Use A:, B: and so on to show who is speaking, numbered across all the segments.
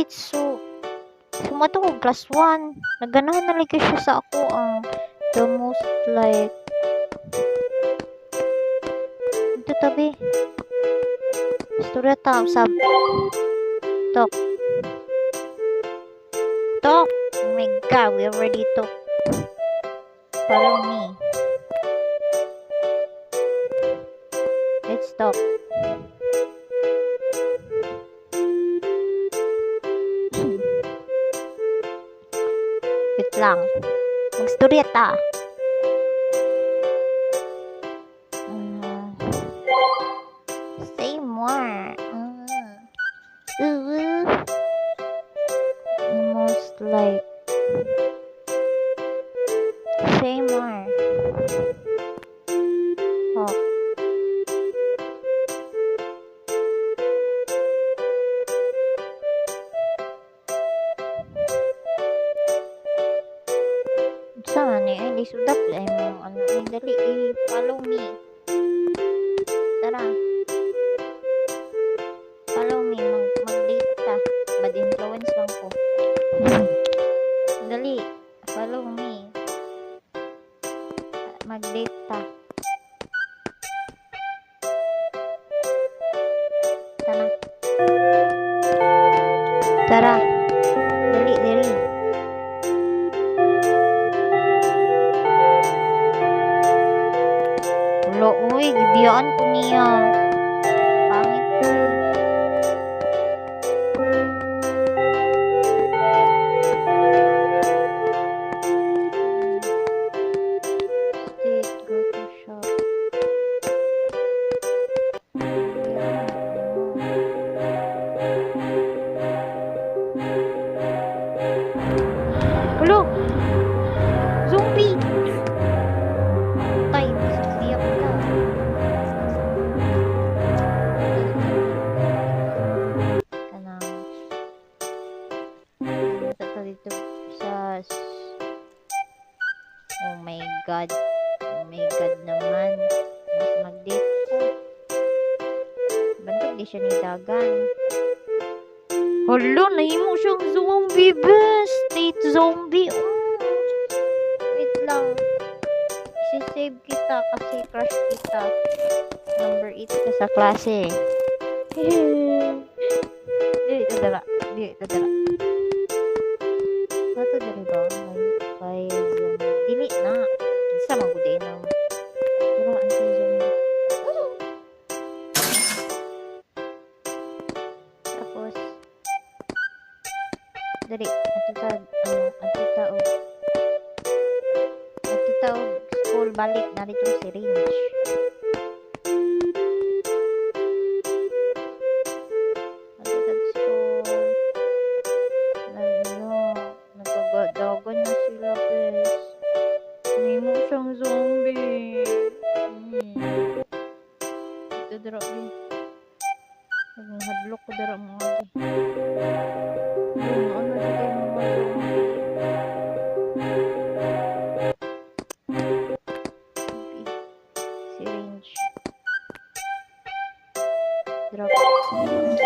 A: 8. So, sumato ko class 1. Naganahan na lagi siya sa ako ang the most like ito tabi. Istorya ta usab. Talk. Talk. Oh my God, we already talk. Follow me. Let's talk. Wait lang. Magstorya ta. Say more. Ooh. Most like. Say more. Oh. Sa ni ay lisudap ay mo ano ay dali eh, follow me. Tara. Follow me, mag-date ta. Bad influence lang ko. Dali, follow me. Mag-date ta. Tara. Tara. Dali, dali. Wala, uy, gibiyaan ko niya. Pangit ko. State, go to shop. Hello! Zombie! Tay, zombie ako na. Kanang ano dito sa. Oh my God. Oh my God naman. Mas mag-date ko. Bantog di siya ni dagan. Hala, nahimo siyang zombie, bes. State zombie. Oh. Wait lang. Isi-save kita kasi crush kita. Number 8 ka sa klase. Di, dara. Di, dara. Nato diri ba? May zombie. Dili na. Kinsa man gud na. Pero anti-zombie. Tapos, dali, ato ta, ano, ato ta og school balik na dito syringe. Ato ta school. Ano, nagkagadagan na sila, bes. Nahimo siyang zombie. Ito dira, be. Nagmahadlok ko dira mo agi. Yung ano siya kay mga zombie. Syringe. Drop. Syringe.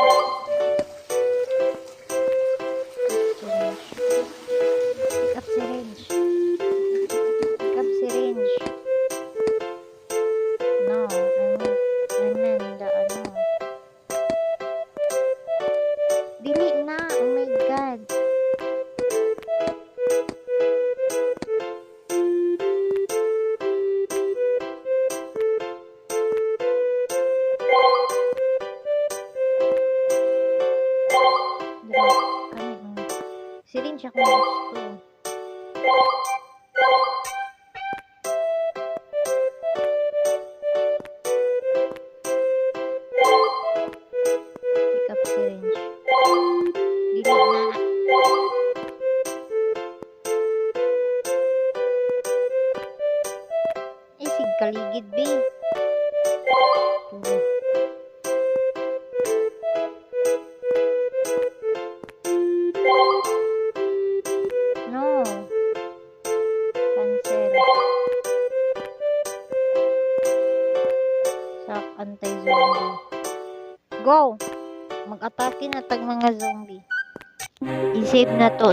A: Pick up syringe. Pick up syringe. No, I mean the ano. Dili na. Oh my God. Drop. Kani, Syringe ako gusto. Pick up syringe. Dili na. Eh, sig kaligid, be. Tulo. No. Cancel. Sak anti-zombie. Go! Mag-atake na tag mga zombie. I-save na to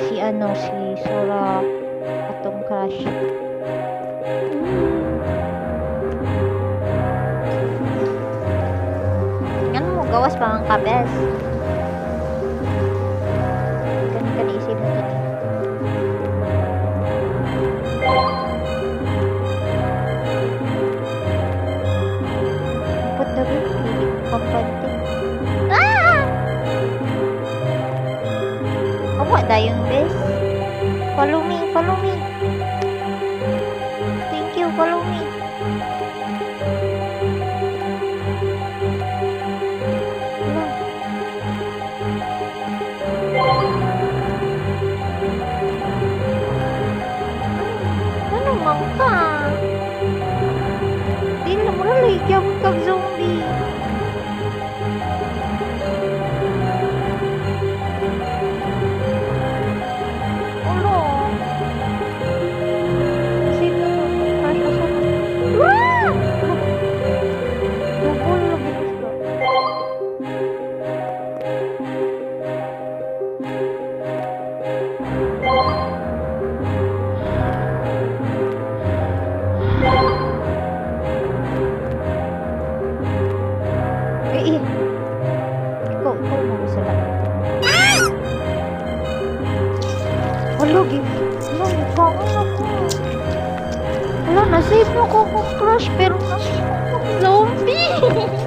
A: si ano, si Sora, atong crush. Ano mo, gawas pa ang kabes. Kani kani i-save na to ni. What the heck? Hindi ko kampante. Ah! Awa dayon, bes. Follow me, follow me. Thank you, follow me. Hala. Ano man ka? Di na mo lagi kag zombie. Ulo. Save na to. Crush asa na? Ah! Double lagi na sila. Eh, eh. Ikaw, ikaw mo sila. Ah! Hala, hala, gikaon ako. Hala, na-save mo ko kong crush, pero na-save ko kong zombie.